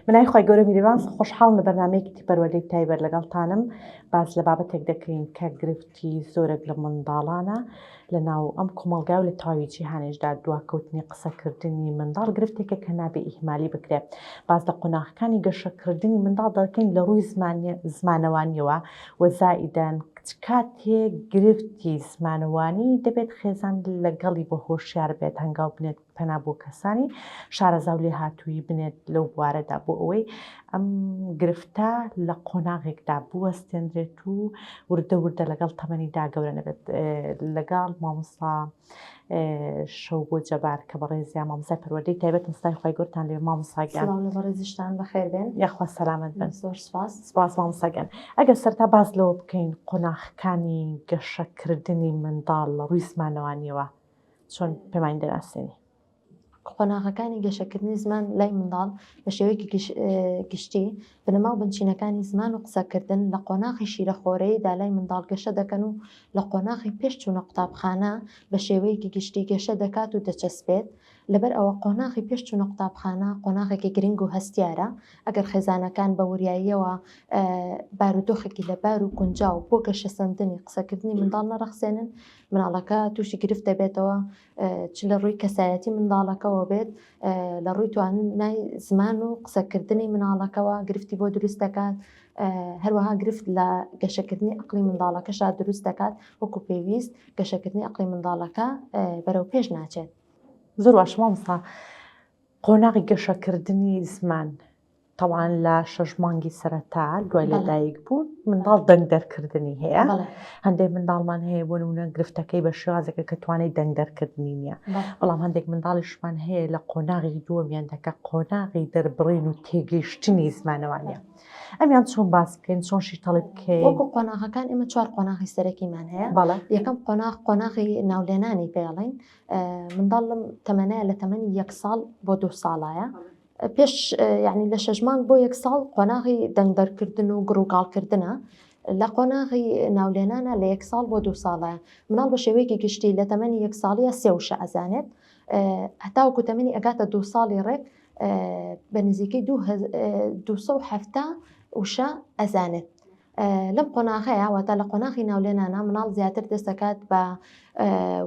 بەناوی خوای گەورە میرەبان خۆشحاڵم لە بەرنامەیەکی پەروەردەی تایبەت لەگەڵتانم باس لە بابەتێک دەکەین کە گرفتی زۆرێک لە منداڵانە لە ناو ئەم کۆمەڵگا و لە تەواوی جیهانیشدا دواکەوتنی قسەکردنی منداڵ گرفتێکە کە نابێ ئیهمالی بکرێت باس لە قۆناغەکانی گەشەکردنی منداڵ دەکەین لە ڕووی زمانەوانیەوە و زائیدەن کاتێک گرفتی زمانەوانی دەبێت خێزان لەگەڵی بە هۆشیار بێت هەنگاو بنێت پەنا بۆ کەسانی شارەزا و لێهاتوویی بنێت لەو بوارەدا بۆ ئەوەی ئەم گرفتە لە قۆناغێکدا بوەستێنرێت و وردە وردە لەگەڵ تەمەنیدا گەورە نەبێت لەگەڵ مامۆستا شەوبۆ جەبار کە بەڕێزیان مامۆستای پەروەردەی تایبەتن سڵاوی خوای گەورەتان لێ مامۆستا گیان. سڵاو لە بەڕێزیشتان بەخێر بێن. یاخوا سەلامەت بن. زۆر سپاس. سپاس مامۆستا گیان. ئەگەر سەرەتا باس لەوە بکەین قۆناغەکانی گەشەکردنی منداڵ لە ڕووی زمانەوانیەوە چۆن پێمانی دەناسێنی؟ قۆناغەکانی گەشەکردنی زمان لای منداڵ بە شێوەیەکی گشتی بنەما و بنچینەکانی زمان و قسەکردن لە قۆناغی شیرەخۆرەییدا لای منداڵ گەشە دەکەن و لە قۆناغی پێش چوونە قوتابخانە بە شێوەیەکی گشتی گەشە دەکات و دەچەسپێت لەبەر ئەوە قۆناغی پێش چوونە قوتابخانە قۆناغێکی گرنگ و هەستیارە ئەگەر خێزانەکان بە وریاییەوە بارودۆخێکی لەبار و گونجاو بۆ گەشەسەندنی قسەکردنی منداڵ نەڕەخسێنن مناڵەکە تووشی گرفت دەبێتەوە چ لە ڕووی کەسایەتی منداڵەکەەوە بێت لە ڕووی توانای زمان و قسەکردنی مناڵەکەەوە گرفتی بۆ دروست دەکات هەروەها گرفت لە گەشەکردنی ئەقلی منداڵەکەشا دروست دەکات وەکو پێویست گەشەکردنی ئەقلی منداڵەکە بەرەو پێش ناچێت. زۆر باش مامۆستا قۆناغی گەشەکردنی زمان تەوان لە شەش مانگی سەرەتا دوای لە دایک بوون منداڵ دەنگ دەرکردنی هەیە هەندێک منداڵمان هەیە بۆ نمونە گرفتەکەی بە شێوازێکە کە توانای دەنگ دەرکردنی نییە بەڵام هەندێک منداڵیشمان هەیە لە قۆناغی دووەمیان دەکە قۆناغی دەربڕین و تێگەیشتنی زمانەوانە ئەمیان چۆن باس بکەین چۆن شیتەڵی بکەین وەکو قۆناغەکان ئێمە چوار قۆناغی سەرەکیمان هەیە یەکەم قۆناغ قۆناغی ناولێنانی پێڵین منداڵ لەم تەمەنەیە لە تەمەنی یەک ساڵ بۆ دو ساڵایە پێش یعنی لە شەش مانگ بۆ یەک ساڵ قۆناغی دەنگ دەرکردن و گڕوگاڵکردنە لە قۆناغی ناولێنانە لە یەک ساڵ بۆ دو ساڵە مناڵ بە شێوەیەکی گشتی لە تەمەنی یەک ساڵیە سێ وشە ئەزانێت هەتاوەکو تەمەنی ئەگاتە دو ساڵی ڕێک بە نزیکەی 270 وشە ئەزانێت لەم قۆناغەیە واتە لە قۆناغی ناولێنانە مناڵ زیاتر دەست دەکات بە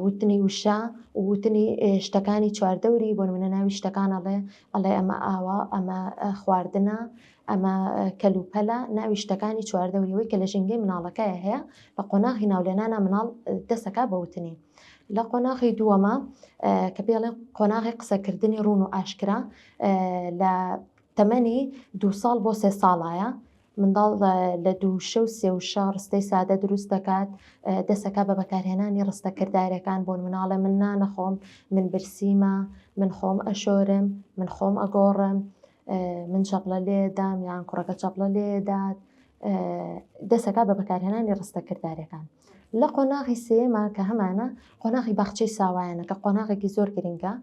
وتنی وشە و وتنی شتەکانی چواردەوری بۆ نمونە ناوی شتەکان ئەڵێ ئەڵێ ئەمە ئاوە ئەمە خواردنە ئەمە کەلوپەلە ناوی شتەکانی چواردەوریەوەی کە لە ژینگەی مناڵەکەی هەیە لە قۆناغی ناولێنانە مناڵ دەسەکا بە وتنی لە قۆناغی دووەمە کە پێڵێن قۆناغی قسەکردنی ڕوون و ئاشکرا لە تەمەنی دوو ساڵ بۆ سێ ساڵایە منداڵ لە دووشە و سێوشە ڕستەی سادە دروست دەکات، دەسەکا بە بەکارهێنانی ڕستە کردارەکان، بۆ نمونە ئەڵێ من نانەخۆم، من برسیمە، من خۆم ئەشۆرم، من خۆم ئەگۆڕم، من چەپڵە لێدام یان کوڕەکە چەپڵە لێدات، دەسەکا بە بەکارهێنانی ڕستە کردارەکان. لە قۆناغی سێیەما کە هەمانە قۆناغی باخچەی ساوایانە کە قۆناغێکی زۆر گرنگە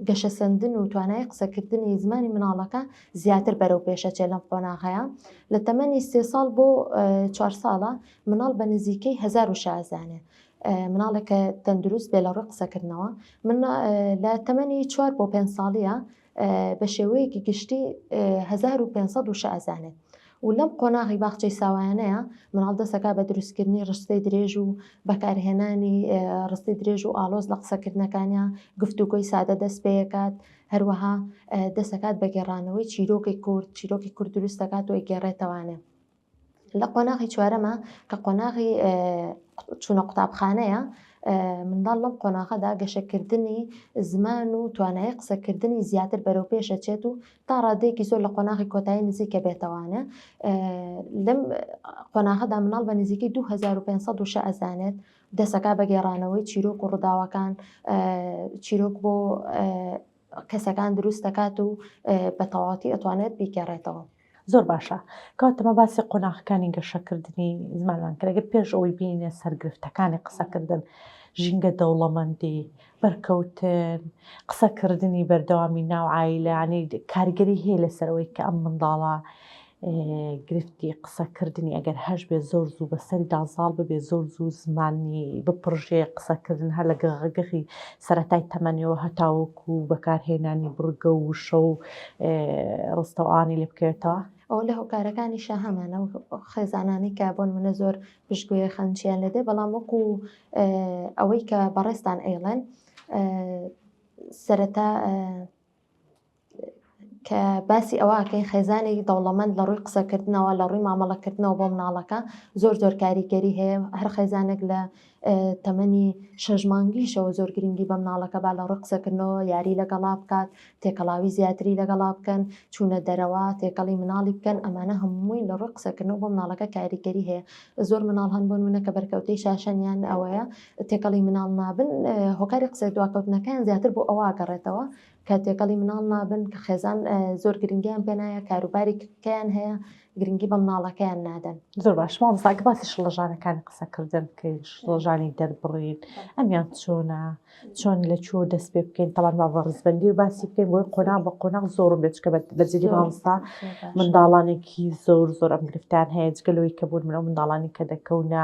گەشەسەندن و توانای قسەکردنی زمانی مناڵەکە زیاتر بەرەو پێشەچێ لەم قۆناغەیە لە تەمەنی سێ ساڵ بۆ چوار ساڵە مناڵ بە نزیکەی هزار و شازانێ مناڵێک کە تەندروست بێ لە ڕووی قسەکردنەوە من لە تەمەنی چوار بۆ پێ ساڵیە بە شێوەیەکی گشتی 1500 وشە ئەزانێت و لەم قۆناغی باخچەی ساوایانەیە مناڵ دەسەکا بە دروستکردنی ڕستەی درێژ و بەکارهێنانی ڕستی درێژ و ئاڵۆز لە قسەکردنەکانیا گفتوگۆی سادە دەست پێکات هەروەها دەسەکات بە گێڕانەوەی چیرۆکی کورد چیرۆکی کورد دروست دەکات و ئەیگێڕێتەوانێ لە قۆناغی چوارەمە کە قۆناغی چوونە قوتابخانەیە منداڵ لەم قۆناغەدا گەشەکردنی زمان و توانایی قسەکردنی زیاتر بەرەو پێشەچێت و تا ڕادەیەکی زۆر لە قۆناغی کۆتایی نزیکە بێتەوانە لەم قۆناغەدا مناڵ بە نزیکەی 2500 وشە ئەزانێت دەسەکا بە گێڕانەوەی چیرۆک و ڕووداوەکان چیرۆک بۆ کەسەکان دروست دەکات و بە تەواوەتی ئەتوانێت بیگێڕێتەوە. زۆر باشە کەواتە مە باسی قۆناغەکانی گەشەکردنی زمانمان کرد ئەگەر پێش ئەوەی بینە سەر گرفتەکانی قسەکردن ژینگە دەوڵەمەندی بەرکەوتن قسەکردنی بەردەوامی ناو عایلە یانی کاریگەری هەیە لەسەر ئەوەی کە ئەم منداڵە. گرفتی قسەکردنی ئەگەر هەش بێ زۆر زوو بەسەریدا زاڵ ببێ زۆر زوو زمانی بپڕژێ قسەکردن هەر لە گەغەگەغی سەرەتای تەمەنیەوە هەتاوەکو بەکارهێنانی بڕگە و وشە و ڕستەوانی لێ بکەوێتەوە. ئەوە لە هۆکارەکانیشا هەمانە و خێزانانەی کە بۆ نمونە زۆر پشتگوێ خەنچیان لێ دێ بەڵام وەکو ئەوەی کە بەڕێزتان ئەیڵێن سەرەتا کە باسی ئەوە ئەکەین خێزانێکی دەوڵەمەند لە ڕووی قسەکردنەوە لە ڕووی مامەڵەکردنەوە بۆ مناڵەکە زۆر زۆر کاریگەری هەیە هەر خێزانێک لە تەمەنی شەش مانگیشەوە زۆر گرنگی بە مناڵەکە با لە ڕووی قسەکردنەوە یاری لەگەڵا بکات تێکەڵاوی زیاتری لەگەڵا بکەن چوونە دەرەوە تێکەڵی مناڵی بکەن ئەمانە هەمووی لە ڕووی قسەکردنەوە بۆ مناڵەکە کاریگەری هەیە زۆر مناڵ هەن بۆ نمونە کە بەرکەوتەی شاشەن یان ئەوەیە تێکەڵی مناڵ نابن هۆکاری قسە دواکەوتنەکەیان زیاتر بۆ ئەوە گەڕێتەوە کە تێکەڵی مناڵ نابن کە خێزان زۆر گرنگیان پێنایە کاروباری کەیان هەیە گرنگی بە مناڵەکەیان نادەن. زۆر باش مامۆستا گە باسی شڵەژانەکانی قسەکردن بکەین شڵەژانی دەربڕین ئەمیان چۆنە چۆن لە کوێ دەست پێ بکەین تەوان با بە ڕیزبەندی و باسی بکەین بۆی قۆناغ بە قۆناغ زۆرم بێت چکە بە جدی مامۆستا منداڵانێکی زۆر زۆر ئەم گرفتان هەیە جگە لەوەی کە بوون من ئەو منداڵانی کە دەکەونە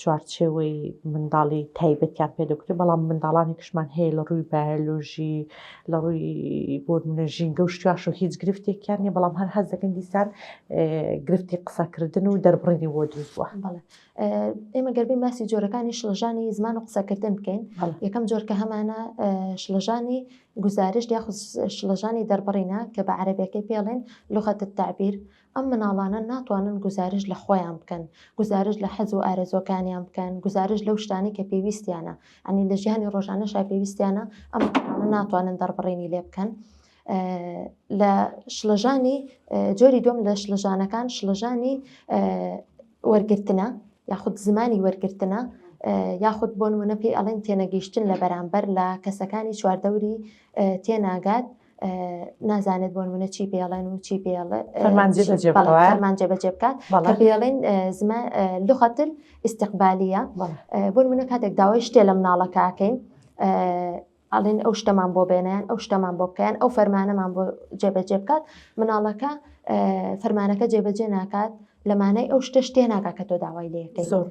چوارچێوەی منداڵی تایبەتیان پێ دەگوترێت، بەڵام منداڵانێکیشمان هەیە لە ڕووی بایۆلۆژی لە ڕووی بۆ نمونە ژینگە و شتیاشەوە هیچ گرفتێکیان نییە، بەڵام هەر هەست دەکەن دیسان گرفتی قسەکردن و دەربڕینی بۆ دروست بووە. بەڵێ ئێمە گەر بێین باسی جۆرەکانی شڵەژانی زمان و قسەکردن بکەین، یەکەم جۆر کە هەمانە شڵەژانی گوزارشت یاخود شڵەژانی دەربڕینە کە بە عەرەبیەکەی پێڵێن لغة التعبیر ئەم مناڵانە ناتوانن گوزارشت لە خۆیان بکەن، گوزارشت لە حەز و ئارەزووەکانیان بکەن، گوزارشت لەو شتانەی کە پێویستیانە، یانی لە ژیانی ڕۆژانەشا پێویستیانە، ئەم مناڵانە ناتوانن دەربڕینی لێ بکەن. لە شڵەژانی جۆری دووەم لە شڵەژانەکان شڵەژانی وەرگرتنە یاخود زمانی وەرگرتنە یاخود بۆ نمونە پێی ئەڵێن تێنەگەیشتن لە بەرامبەر لە کەسەکانی چواردەوری تێناگات نازانێت بۆ نمونە چی پێڵێن و چی پێڵێ فەرمان جێبەجێ بکات فەرمان جێبەجێ بکات کە پێڵێن زمان لغة الاستقبالية بۆ نمونە کاتێک داوای شتێ لە مناڵەکەکەین ئەڵێن ئەو شتەمان بۆ بێنیان ئەو شتەمان بۆ بکەیان ئەو فەرمانەمان بۆ جێبەجێ بکات مناڵەکە فەرمانەکە جێبەجێ ناکات لە مانای ئەو شتەش تێناگا کە تۆ داوای لێکەی زۆر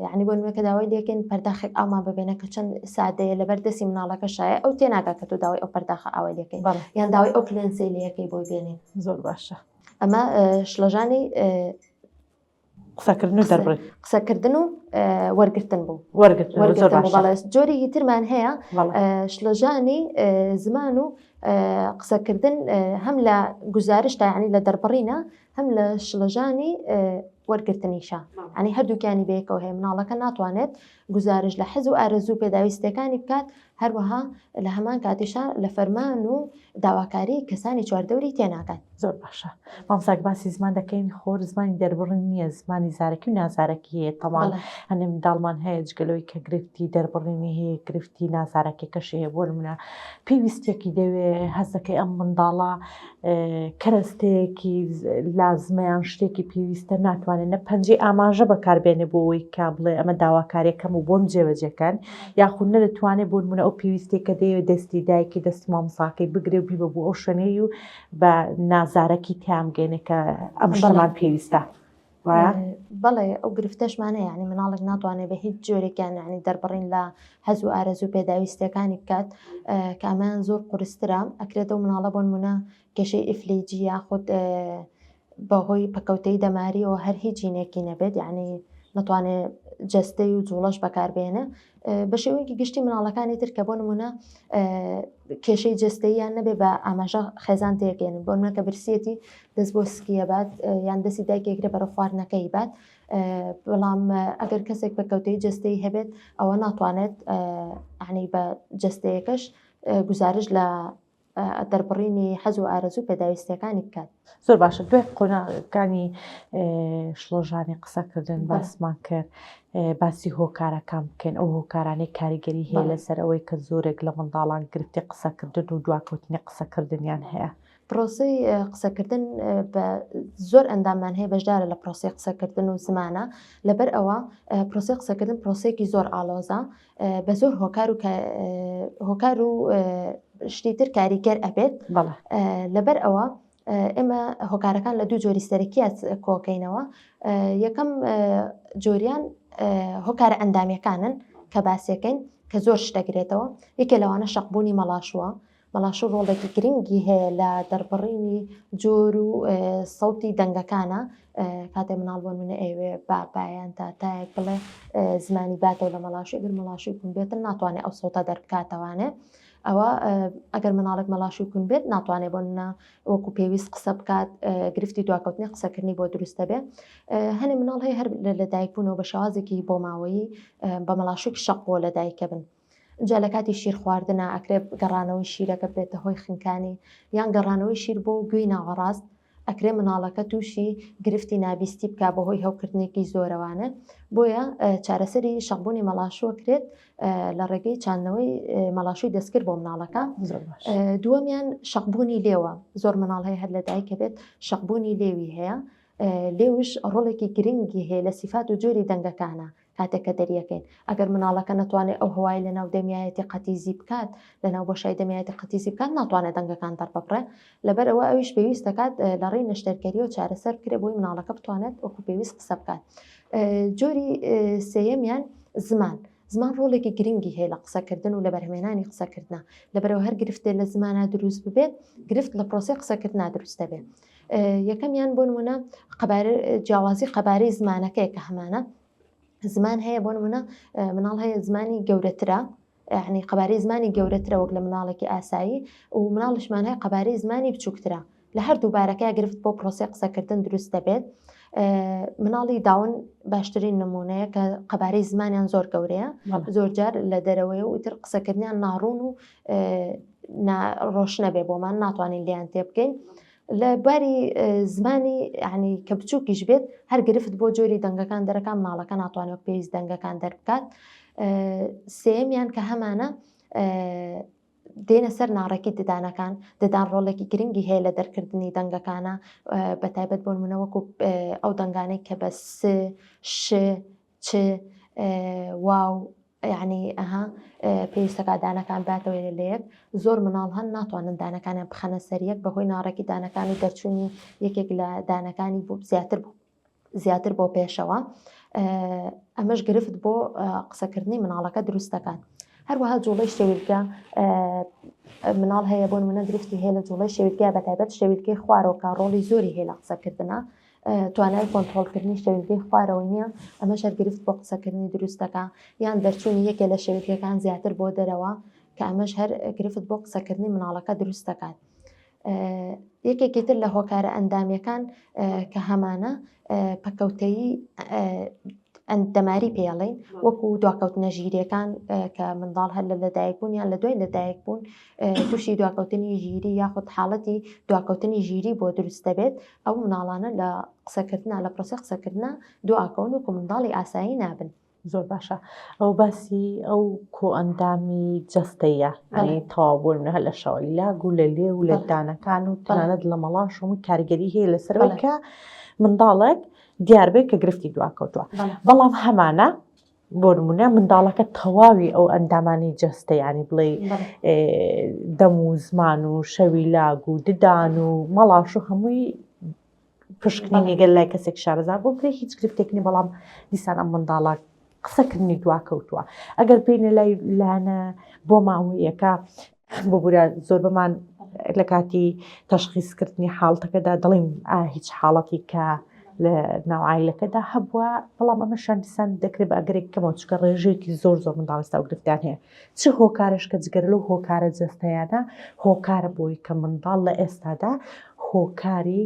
یعنی بۆ نمونە کە داوای لێکەین پەرداخێک ئاومان ببێنە کە چەند سادەیە لەبەر دەستی مناڵەکە شایە ئەو تێناگا کە تۆ داوای ئەو پەرداخە ئاوای لێکەی بەڵێ. یان داوای ئەو کلێنسەی لێکەی بۆی بێنین زۆر باشە ئەمە شڵەژانی قسەکردن و دەربڕین قسەکردن و وەرگرتن بوو وەرگرتن زۆر وەرگرتن بوو باشە بەڵێ جۆرێکی ترمان هەیە بەڵێ شڵەژانی زمان و قسەکردن هەم لە گوزارشتا یعنی لە دەربڕینە هەم لە شڵەژانی وەرگرتنیشە ئەنی هەردووکیانی بەیەکەوە هەیە مناڵەکە ناتوانێت گوزارش لە حەز و ئارەزوو پێداویستەکانی بکات هەروەها لە هەمان کاتیشا لە فەرمان و داواکاری کەسانی چواردەوری تێناگات. زۆر باشە مامۆستا باسی زمان دەکەین خۆر زمانی دەربڕین نییە زمانی زارەکی و نازارەکی هەیە تەمان هەندێک منداڵمان هەیە جگەلەوەی کە گرفتی دەربڕینی هەیە گرفتی نازارەکیەکەشی هەیە بۆ نمونە پێویستێکی دەوێ هەستەکەی ئەم منداڵە کەرەستەیەکی لازمە یان شتێکی پێویستە ناتوانێت نە پەنجەی ئاماژە بەکاربێنێ بۆ ئەوەی کە بڵێ ئەمە داواکاریەکەم و بۆم جێبەجێکەن یاخود نەدەتوانێت بۆ نمونە ئەو پێویستێک کە دەیەوێت دەستی دایکی دەستی مامۆساکەی بگرێ و بیبە بۆ ئەو شوێنەی و بە نازارەکی تیامگەێنێ کە ئەم شتەمان پێویستە. وایە؟ بەڵێ ئەو گرفتەشمان هەیە یعنی مناڵێک ناتوانێت بە هیچ جۆرێکیان یعنی دەربڕین لە حەز و ئارەزوو پێداویستیەکانی بکات کە ئەمەیان زۆر قورسترە ئەکرێت ئەو مناڵە بۆ نمونە کێشەی ئیفلیجی یاخود بەهۆی پەکەوتەی دەماریەوە هەر هیچ جینێکی نەبێت یعنی نەتوانێت جەستەی و جوڵەش بەکاربێنە بە شێوەیەکی گشتی مناڵەکانی تر کە بۆ نمونە کێشەی جەستەییان نەبێ بە ئاماژە خێزان تێگەێنن بۆ نمونە کە برسیەتی دەست بۆ سکیە بات یان دەستی دایکێکرە بەرە خواردنەکەی بات بەڵام ئەگەر کەسێک بەکەوتەی جەستەی هەبێت ئەوە ناتوانێت عنی بە جەستەیەکەش گوزارش لە دەربڕینی حەز و ئارەزوو پێداویستیەکانی بکات. زۆر باشە دوای قۆناغەکانی شڵەژانی قسەکردن باسمان کرد باسی هۆکارەکان بکەین ئەو هۆکارانەی کاریگەری هەیە لەسەر ئەوەی کە زۆرێک لە منداڵان گرفتی قسەکردن و دواکەوتنی قسەکردنیان هەیە. پرۆسەی قسەکردن بە زۆر ئەندامان هەیە بەشدارە لە پرۆسەی قسەکردن و زمانە لەبەر ئەوە پرۆسەی قسەکردن پرۆسەیەکی زۆر ئاڵۆزە بە زۆر هۆکار و هۆکار و شتی تر کاریگەر ئەبێت لەبەر ئەوە. ئێمە هۆکارەکان لە دوو جۆری سەرەکیە کۆکەینەوە یەکەم جۆریان هۆکارە ئەندامیەکانن کە باسیەکەین کە زۆر شتەگرێتەوە یەکێ لەوانە شەقبوونی مەڵاشووە مەڵاشوو ڕۆڵێکی گرنگی هەیە لە دەربڕینی جۆر و سەوتی دەنگەکانە کاتێ مناڵ بۆ منە ئەوێ بابایان تاتایەک بڵێ زمانی باتەوە لە مەڵاشوی گەر مەڵاشوی کون بێتن ناتوانێت ئەو سەوتە دەربکاتەوانێ ئەوە ئەگەر مناڵێک مەڵاشوی کون بێت ناتوانێت بۆ منە وەکو پێویست قسە بکات گرفتی دواکەوتنی قسەکردنی بۆ دروستە بێ هەنێ مناڵ هەیە هەر لەدایکبوونەوە بە شێوازێکی بۆماوەیی بە مەڵاشوێکی شەق بۆ لەدایکە بن. جا لە کاتی شیر خواردنا ئەکرێ گەڕانەوەی شیرەکە بێتە هۆی خنکانی یان گەڕانەوەی شیر بۆ گوێی ناوەڕاست ئەکرێ مناڵەکە تووشی گرفتی نابیستی بک بەهۆی هەوکردنێکی زۆرەوانە بۆیە چارەسەری شەقبوونی مەڵاشووە کرێت لە ڕێگەی چاندنەوەی مەڵاشووی دەستکرد بۆ مناڵەکە دووەمیان شەقبوونی لێوە زۆر مناڵ هەیە هەر لە دایکە بێت شەقبوونی لێوی هەیە لێوش ڕۆڵێکی گرنگی هەیە لە سیفات و جۆری دەنگەکانە کاتێک کە دەریەکەین ئەگەر مناڵەکە نەتوانێت ئەو هەوای لەناو دەمیایەتی قەتیزی بکات لەناو بۆشای دەمیایەتی قەتیزی بکات ناتوانێت دەنگەکان دەرببڕێ لەبەر ئەوە ئەویش پێویست دەکات لە ڕێی نەشتەرگەریەوە چارەسەر بکرێت بۆی مناڵەکە بتوانێت وەکو پێویست قسە بکات جۆری سێیەمیان زمان زمان ڕۆڵێکی گرنگی هەیە لە قسەکردن و لە بەرهمێنانی قسەکردە لەبەرەوە هەر گرفتێ لە زمانە دروست ببێت گرفت لە پرۆسی قسەکردنا دروست دەبێت یەکەمیان بۆ نمونە قەبارە جیاوازی قەبارەی زمانەکەیە کە هەمانە زمان هەیە بۆ نمونە مناڵ هەیە زمانی گەورەترە یعنی قەبارەی زمانی گەورەترە وەک لە مناڵێکی ئاسایی و مناڵشمان هەیە قەبارەی زمانی بچووکترە لە هەردوو بارەکە گرفت بۆ پرۆسی قسەکردن دروست دەبێت مناڵی داون باشترین نمونەیە کە قەبارەی زمانیان زۆر گەورەیە زۆر جار لە دەرەوەی و ئیتر قسەکردنیان ناڕوون و ڕۆشنە بێ بۆمان ناتوانین لیان تێبگەین لە باری زمانی یعنی کە بچووکیش بێت هەر گرفت بۆ جۆری دەنگەکان دەرەکان مناڵەکە ناتوانێت پێویست دەنگەکان دەربکات سێمیان کە هەمانە دێنە سەر ناڕێکی ددانەکان ددان ڕۆڵێکی گرنگی هەیە لە دەرکردنی دەنگەکانە بە تایبەت بۆ نمونە وەکو ئەو دەنگانەی کە بە س ش چ واو یعنی ئەها پێویستەکە دانەکان باتەوە لە یەک زۆر مناڵ هەن ناتوانن دانەکانیان بخەنە سەر یەک بەهۆی ناڕێکی دانەکان و دەرچوونی یەکێک لە دانەکانی بوو زیاتر بوو زیاتر بۆ پێشەوە ئەمەش گرفت بۆ قسەکردنی مناڵەکە دروست دەکات هەروەها جوڵەی شەویلگە مناڵ هەیە بۆ نمونە گرفتی هەیە لە جوڵەی شەویلگە بە تایبەت شەویلگەی خوارەوە کە ڕۆڵی زۆری هەیە لە قسەکردنا توانای کۆنترۆڵکردنی شەویلگەی خوارەوە نییە، ئەمەش هەر گرفت بۆ قسەکردنی دروست دەکا، یان دەرچوونی یەکێ لە شەویلگەکان زیاتر بۆ دەرەوە کە ئەمەش هەر گرفت بۆ قسەکردنی مناڵەکە دروست دەکات. یەکێکی تر لە هۆکارە ئەندامیەکان کە هەمانە پەکەوتەیی دەماری پێڵین وەکو دواکەوتنە ژیریەکان کە منداڵ هەر لە لەدایکبوون یان لە دوای لەدایکبوون تووشی دواکەوتنی ژیری یاخود حاڵەتی دواکەوتنی ژیری بۆ دروست دەبێت ئەو مناڵانە لە قسەکردنا لە پرۆسەی قسەکردنا دواکەون وەکو منداڵی ئاسایی نابن. زۆر باشە ئەو باسی ئەو کۆئەندامی جەستەیە ئەنی تەواو بۆ نمونە هەر لە شەوەیلاگ و لە لێو و لە دانەکان و تەنانەت لە مەڵاش و کاریگەری هەیە لەسەرەوەی کە منداڵێک دیار بێت کە گرفتی دواکەوتووە بەڵام هەمانە بۆ نمونە منداڵەکە تەواوی ئەو ئەندامانی جەستە ینی بڵێ دەم و زمان و شەوی لاگ و ددان و مەڵاش و هەمووی پشکنینی گەل لای کەسێک شارەزا بۆ بکرێت هیچ گرفتێک نیە بەڵام دیسان ئەم منداڵە قسەکردنی دواکەوتووە ئەگەر بینە لای لایەنە بۆ ماوەیەکە ببورە زۆربەمان لە کاتی تەشخیصکردنی حاڵتەکەدا دەڵێن هیچ حاڵەتی کە لە ناو عایلەکەدا هەبووە بەڵام ئەمە شاندیسان دەکرێت بە ئەگەرێک کەمەوە چکە ڕێژەیەکی زۆر زۆر منداڵستا و گرفتیان هەیە چ هۆکارش کە جگەر لەو هۆکارە جەستەیانە هۆکارە بۆی کە منداڵ لە ئێستادا هۆکاری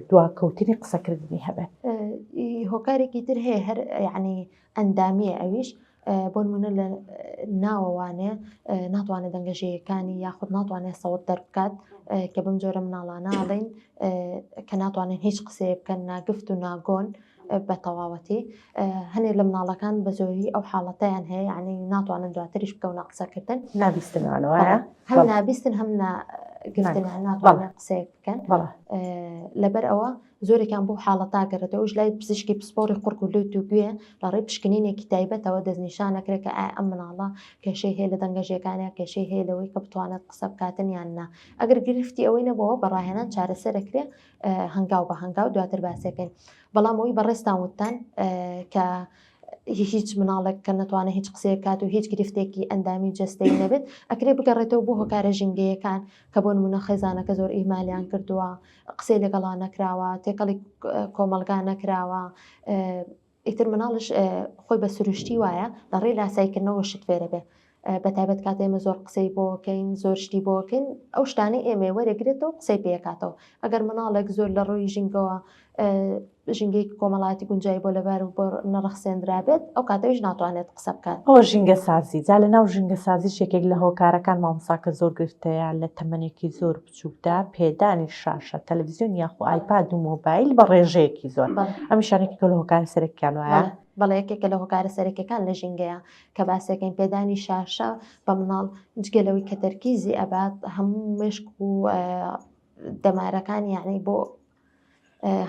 دواکەوتنی قسەکردنی هەبێت هۆکارێکی تر هەیە هەر یعنی ئەندامیە ئەویش بۆ نمونە لە ناوەوانێ ناتوانێت دەنگە ژێیەکانی یاخود ناتوانێت سەوت دەربکات کە بەم جۆرە مناڵانە ئەڵێن کە ناتوانن هیچ قسەیە بکەن ناگفت و ناگۆن بە تەواوەتی هەنێ لە مناڵەکان بە زۆری ئەو حاڵەتیان هەیە یعنی ناتوانن دواتریش بکەونە قسەکردن نابیستنانەوە هەم نابیستن هەم نا. گرتنیان ناتوانن قسەیەک بکەن لەبەر ئەوە زۆرێکیان بۆ حاڵەتا گەڕێتەوەش لای پزیشکی پسپۆڕی قوڕگ و لوت و گوێ لە ڕێی پشکنینێکی تایبەتەوە دەستنیشان ئەکرێت کە ئایا ئەم مناڵە کێشەی هەیە لە دەنگەژێکانیا کێشەی هەیە لەوەی کە بتوانێت قسە بکاتن یان نا ئەگەر گرفتی ئەوەی نەبەوە بە ڕاهێنان چارەسەر ئەکرێ هەنگاو بە هەنگاو دواتر باسەکەین بەڵام ئەوی بەڕێزتان وتتان کە هیچ مناڵێک کە نەتوانێت هیچ قسەیەک کات و هیچ گرفتێکی ئەندامی جەستەی نەبێت ئەکرێ بگەڕێتەوە بۆ هۆکارە ژینگەیەکان کە بۆ نمونە خێزانەکە زۆر ئیهمالیان کردووە قسەی لەگەڵا نەکراوە تێکەڵی کۆمەڵگا نەکراوە ئیتر مناڵش خۆی بە سروشتی وایە لە ڕێی لاسایکردنەوە شت فێرە بێ بە تایبەت کاتێ ئێمە زۆر قسەی بۆکەین زۆر شتی بۆکەین ئەو شتانەی ئێمە وەرەگرێتەوە قسەی پێکاتەوە ئەگەر مناڵێک زۆر لە ڕووی ژینگەوە ژینگەیەکی کۆمەڵایەتی گونجای بۆ لەبار و بۆ نەڕەخسێنرابێت ئەو کاتەویش ناتوانێت قسە بکات. ئەوە ژینگە سازی جا لە ناو ژینگە سازیش یەکێک لە هۆکارەکان مامۆستا کە زۆر گرفتەیە لە تەمەنێکی زۆر بچووکدا پێدانی شاشە تەلەڤیزیۆن یاخۆ ئایپاد و مۆبایل بە ڕێژەیەکی زۆر ئەمیشان یەکێکە لە هۆکارە سەرەکیان وایە؟ بەڵێ یەکێکە لە هۆکارە سەرەکیەکان لە ژینگەیە کە باسەکەین پێدانی شاشە بە مناڵ جگە لەوەی کە تەرکیزی ئەبات هەموو مێشک و دەمارەکان یعنی بۆ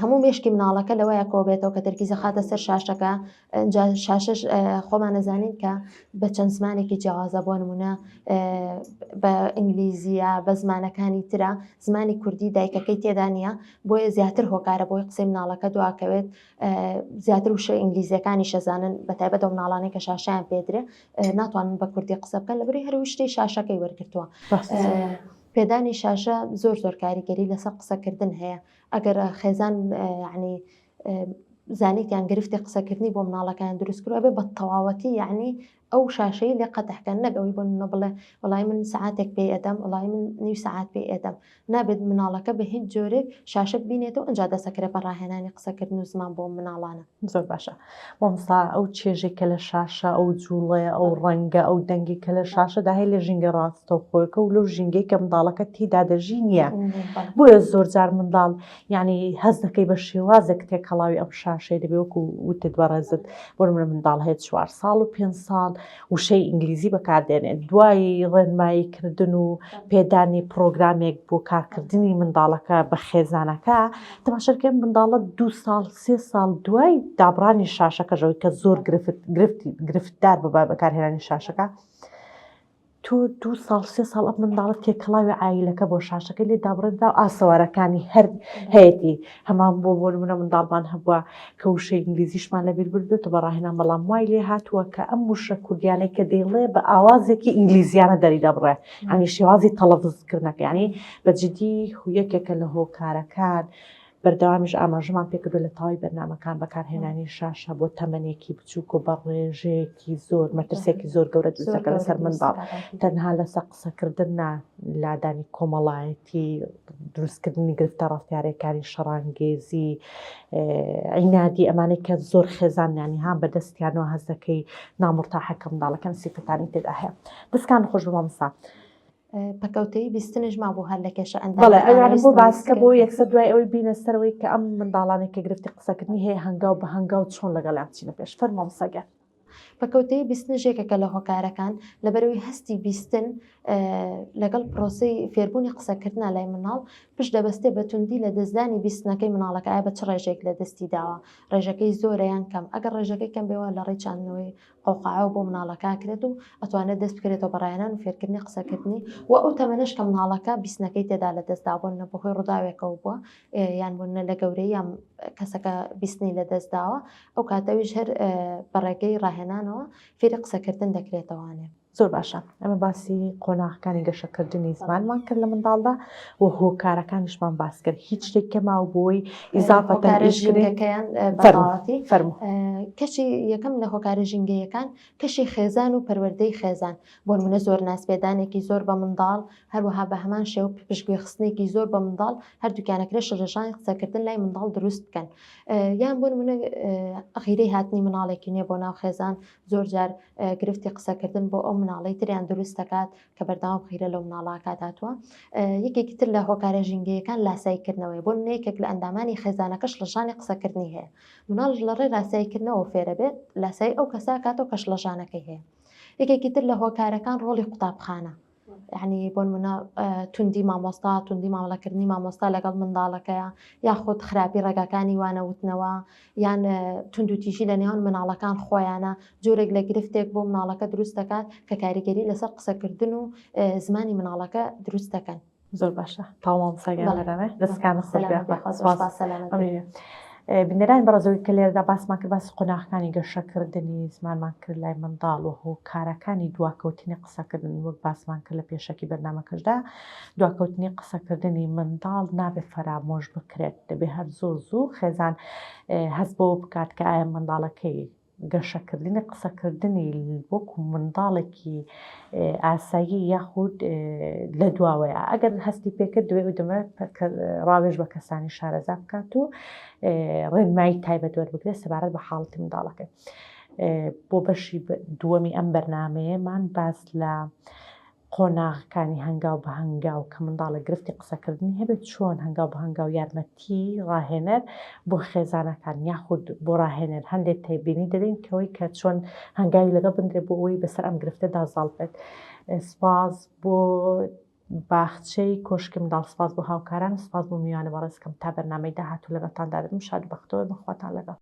هەموو مێشکی مناڵەکە لەوەیە کۆبێتەوە کە تەرکیزە خاتە سەر شاشەکە ئەجا شاشەش خۆمان نەزانین کە بە چەند زمانێکی جیاوازە بۆ نمونە بە ئینگلیزیە بە زمانەکانی ترە زمانی کوردی دایکەکەی تێدا نییە بۆیە زیاتر هۆکارە بۆی قسەی مناڵەکە دواکەوێت زیاتر وشە ئینگلیزیەکانی شەزانن بە تایبەت ئەو مناڵانەی کە شاشیان پێدرێ ناتوانن بە کوردی قسە بکەن لەبری هەر شتەی شاشەکەی وەرگتووە. پێدانی شاشە زۆر زۆر کاریگەری لەسەر قسەکردن هەیە ئەگەر خێزان یعنی زانیتیان گرفتی قسەکردنی بۆ مناڵەکان دروست کرد ئەبێ بە تەواوەتی یعنی ئەو شاشەی لێ قەتحکەن نەک ئەوەی بۆ نمونە بڵێ وڵی من سعاتێک پێی ئەدەم وڵی من نیو سعات پێی ئەدەم نابێت مناڵەکە بە هیچ جۆرێک شاشە بینێتەوە ئەنجا دەسەکرێ بە ڕاهێنانی قسەکردن و زمان بۆ مناڵانە. زۆر باشە مامۆستا ئەو چێژێک کە لە شاشە ئەو جوڵەیە ئەو ڕەنگە ئەو دەنگی کە لە شاشەدا هەیە لە ژینگە ڕاستەوخۆیەکە و لەو ژینگەی کە منداڵەکە تێیدا دەژی نییە بۆیە زۆر جار منداڵ یعنی هەست دەکەی بە شێوازێک تێکەڵاوی ئەم شاشەی دەبێ وەکو وتت بەڕێزت بۆ نمونە منداڵ هەیە چوار ساڵ و پێنج ساڵ وشەی ئینگلیزی بەکاردێنێت دوای ڕێنمایی کردن و پێدانی پرۆگرامێک بۆ کارکردنی منداڵەکە بە خێزانەکە تەماشەکەم منداڵە دو ساڵ سێ ساڵ دوای دابڕانی شاشەکەشەوەی کە زۆر گرفت گرفتی گرفتدار بە بەکارهێنانی شاشەکە تۆ دوو ساڵ سێ ساڵ ئەم منداڵە تێکەڵاوی عایلەکە بۆ شاشەکەی لێ دابڕێنرا و ئاسەوارەکانی هەر هەیەتی هەمان بۆ بۆ نمونە منداڵمان هەبووە کە وشەی ئینگلیزیشمان لەبیر بردوێتەوە بە ڕاهێنان بەڵام وای لێ هاتووە کە ئەم وشە کوردیانەی کە دەیڵێ بە ئاوازێکی ئینگلیزیانە دەری دەبڕێ ینی شێوازی تەڵەفزکردنەکە ینی بە جدی یەکێکە لە هۆکارەکان بەردەوامیش ئاماژەمان پێکردووە لە تەواوی بەرنامەکان بەکارهێنانی شاشە بۆ تەمەنێکی بچووک و بە ڕێژەیەکی زۆر مەترسێکی زۆر گەورە دروست دەکات لەسەر منداڵ تەنها لەسەر قسەکردن نا لادانی کۆمەڵایەتی دروستکردنی گرفتە ڕەفتارەکانی شەڕانگێزی عینادی ئەمانەی کە زۆر خێزان یانی ها بەدەستیانەوە هەست دەکەی نامرتاحەکە منداڵەکان سیفەتانی تێدا هەیە دەستکان خۆش بە مامۆستا. پەکەوتەیی بیستنیش مابوو هەر لە کێشە ئەندامەکانە بەڵێ ئەویانم بۆ ویستم باس کە بۆ یەکسەر دوای ئەوەی بینە سەرەوەی کە ئەم منداڵانەی کە گرفتی قسەکردنی هەیە هەنگاو بە هەنگاو چۆن لەگەڵیان بچینە پێش فەرموو مامۆستا گیان. پەکەوتەیی بیستنیش یەکێکە لە هۆکارەکان لەبەرئەوەی هەستی بیستن لەگەڵ پرۆسەی فێربوونی قسەکردنا لای منداڵ پشت دەبەستێ بە توندی لە دەستدانی بیستنەکەی منداڵەکە ئایا بە چ ڕێژەیەک لە دەستی داوە ڕێژەکەی زۆرە یان کەم ئەگەر ڕێژەکەی کەم بێ وا لە ڕێی چاندنەوەی قەوقاعەوە بۆ مناڵەکە ئەکرێت و ئەتوانێت دەست بکرێتەوە بە ڕاهێنان و فێرکردنی قسەکردنی و ئەو تەمەنەش کە مناڵەکە بیستنەکەی تێدا لەدەست دا بۆ نە بەهۆی ڕووداوێکەوە بووە یان بۆ نە لە گەورەی یان کەسەکە بیستنی لەدەست داوە ئەو کاتەویش هەر بە ڕێگەی ڕاهێنانەوە فێری قسەکردن دەکرێتەوانێ. زۆر باشە ئەمە باسی قۆناغەکانی گەشەکردنی زمانمان کرد لە منداڵدا و هۆکارەکانیشمان باس کرد هیچ شتێک کە ماو بۆی ئیزافەتەن هۆکارە ئیش کرێ ژینگەکەیان بە فەرموو تەواوەتی فەرموو کەشی یەکەم لە هۆکارە ژینگەیەکان کەشی خێزان و پەروەردەی خێزان بۆ نمونە زۆر نازپێدانێکی زۆر بە منداڵ هەروەها بە هەمان شێوە پشتگوێخستنێکی زۆر بە منداڵ هەردووکیان ئەکرێت شڵەژانی قسەکردن لای منداڵ دروست بکەن یان بۆ نمونە غیرەی هاتنی مناڵێکی نوێ بۆ ناو خێزان زۆر جار گرفتی قسەکردن بۆ ئەو مناڵەی تریان دروست دەکات کە بەردەوام غیرە لەو مناڵاکات هاتووە یەکێکی تر لە هۆکارە ژینگەیەکان لاساییکردنەوەی بۆ یەکێک لە ئەندامانی خێزانەکەش شڵەژانی قسەکردنی هەیە مناڵ لە ڕێی لاساییکردنەوە فێرە بێت لاسایی ئەو کەسە کاتەوە کە شڵەژانەکەی هەیە یەکێکی تر لە هۆکارەکان ڕۆڵی قوتابخانە. یعنی بۆ نمونە توندی مامۆستا توندی مامەڵەکردنی مامۆستا لەگەڵ منداڵەکەیە یاخود خراپی ڕێگاکانی وانەوتنەوە یان توندوتیژی لە نێوان مناڵەکان خۆیانە جۆرێک لە گرفتێک بۆ مناڵەکە دروست دەکات کە کاریگەری لەسەر قسەکردن و زمانی مناڵەکە دروست دەکەن. زۆر باشە تەواو مامۆستا گیان بەرامە دەستکانت خۆش بێ سپاس بینەرانی بەڕێزەوەی کە لێرەدا باسمان کرد باسی قۆناغەکانی گەشەکردنی زمانمان کرد لای منداڵ و هۆکارەکانی دواکەوتنی قسەکردن وەک باسمان کرد لە پێشەکی بەرنامەکەشدا دواکەوتنی قسەکردنی منداڵ نابێت فەرامۆش بکرێت دەبێ هەر زۆر زوو خێزان هەست بەوە بکات کە ئایا منداڵەکەی گەشەکردنی قسەکردنی وەکو منداڵێکی ئاسایی یاخود لە دواوەیە ئەگەر هەستی پێکرد دوێ و دەمە ڕاوێژ بە کەسانی شارەزا بکات و ڕێنمایی تایبەت وەربگرێت سەبارەت بە حاڵەتی منداڵەکە بۆ بەشی دووەمی ئەم بەرنمەیەمان باس لە قۆناغەکانی هەنگاو بە هەنگاو کە منداڵێک گرفتی قسەکردنی هەبێت چۆن هەنگاو بە هەنگاو یارمەتی ڕاهێنەر بۆ خێزانەکان یاخود بۆ ڕاهێنەر هەندێک تێبینی دەدەین کەوەی کە چۆن هەنگاوی لەگەڵ بندرێت بۆ ئەوەی بەسەر ئەم گرفتەدا زاڵ بێت سپاس بۆ باخچەی کۆشکی منداڵ سپاس بۆ هاوکاران سپاس بۆ میوانە بەڕێزکەم تا بەرنامەی داهاتوو لەگەڵتاندا دەبم شاد و بەختەوەر بن خواتان لەگەڵ.